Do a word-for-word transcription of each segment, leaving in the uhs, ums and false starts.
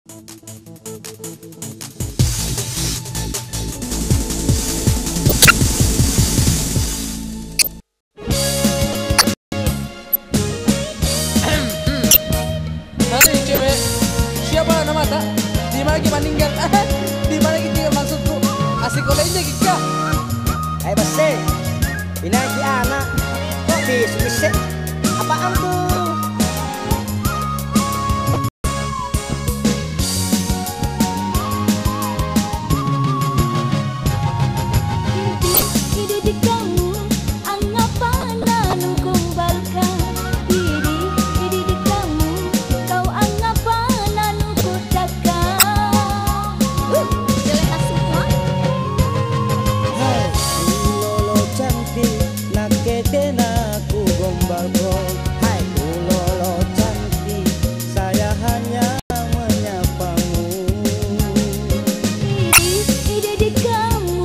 Hai, cewek. Siapa namata? Di mana ki meninggal? Di mana ki tinggal maksudku? Asik oleh ini, Kak. Hai, Basse. Pinaki anak. Kok bisik-bisik? Apaan tuh? Idi, idi di kamu, angngapa nanugombalka? Idi, idi di kamu, kau angngapa nanukudaka? Huh, jelek asukang. Hai, ulolo cantik, nakke tena kugombalko. Hai, ulolo cantik, saya hanya menyapamu. Idi, idi di kamu.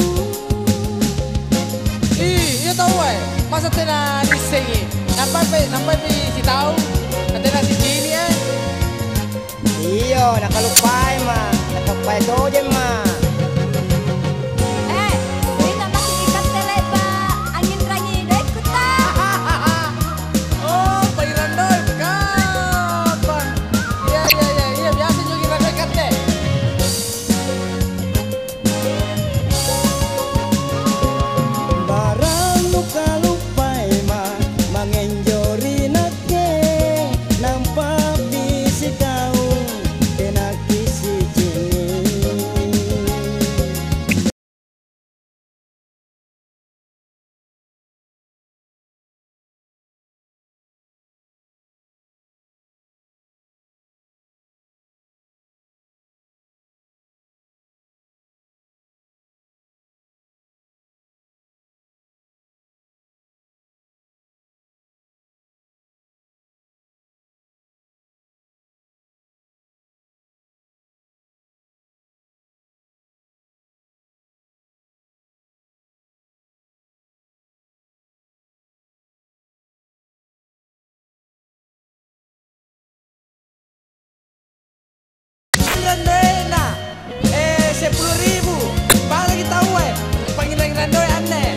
Ih, iya tau, eh. Masa tena niissengi? Nampai pe, nampai pe sitau, na tena sicini, eh. Iyo, nakalupai ma, nakalupai tojeng ma. Eh, minta maki ikatte le'ba anginrangi doekku ta. Oh, pangnginrang doe, kapang. Iya, iya, iya, iya, biasa juga nginrang doe katte. Barang nukaluppaima mangenjo ri nakke, nampa pisi kau tenaki sicini. Randena, eh, seppulo ribu. Bangngi taua, eh, pangnginrang-nginrang doe anne.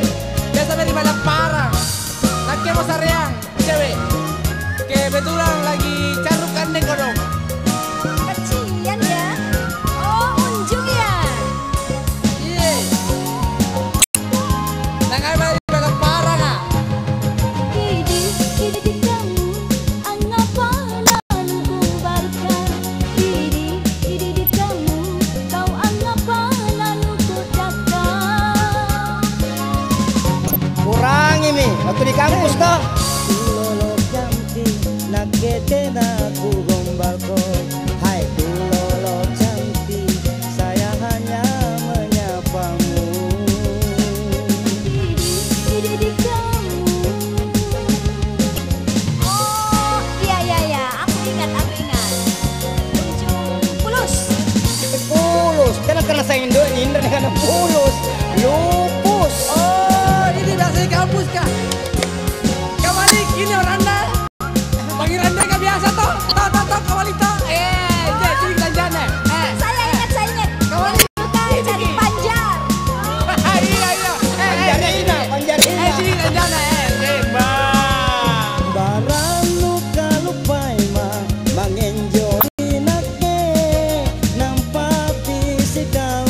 Biasa mae ri Malapparang. Nakke mo sareang. Cewek. Kebetulan lagi carru' kanne kodong. Kecian ya? Oh, unjung ya? Iye. Nangai bali Malapparanga. Idi, idi di kamu, angngapa lalu kubarka? Idi, idi di kamu, kau angngapa lalu kudakka? Kurangimi, waktu di kampus toh. Ulolo cantik, nakke tena kugombalko. Hai ulolo cantik, saya hanya menyapamu. Idi, idi di kamu. Oh, iya, iya, iya. Aku ingat, aku ingat. Ujung pulus. Eh, pulus. Tena karena saya Indo, Indra dengan pulus. Lupus. Oh, ini bahasa di kampus, Kak. Kak Malik, ini orangnya. Pangnginrang doe ka biasa to? To, to, to, Kak Malik to. Eh, je, sini belanjana. Eh, saya ingat, saya ingat. Kak Malik. Bukan, cari panjar. Iya, iya. Eh, eh, Panjarina, eh, Panjarina. Eh, sini belanjana. Eh, eh, Mbak. Barang nukaluppaima, mangenjo nakke, nampa pisi kau,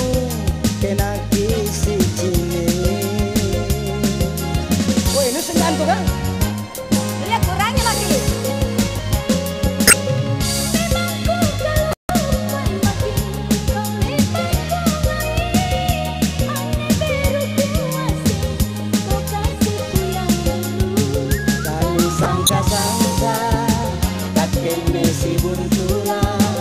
tenaki sicini. Woi, nu senggantu, Kang? Iya, kurangi maki. Memang ku kaluppai maki, kau lepai kau mai, anne beru kuasi, kau kasihku yang dulu. Tau sangka-sangka, takkemme sibuntulang.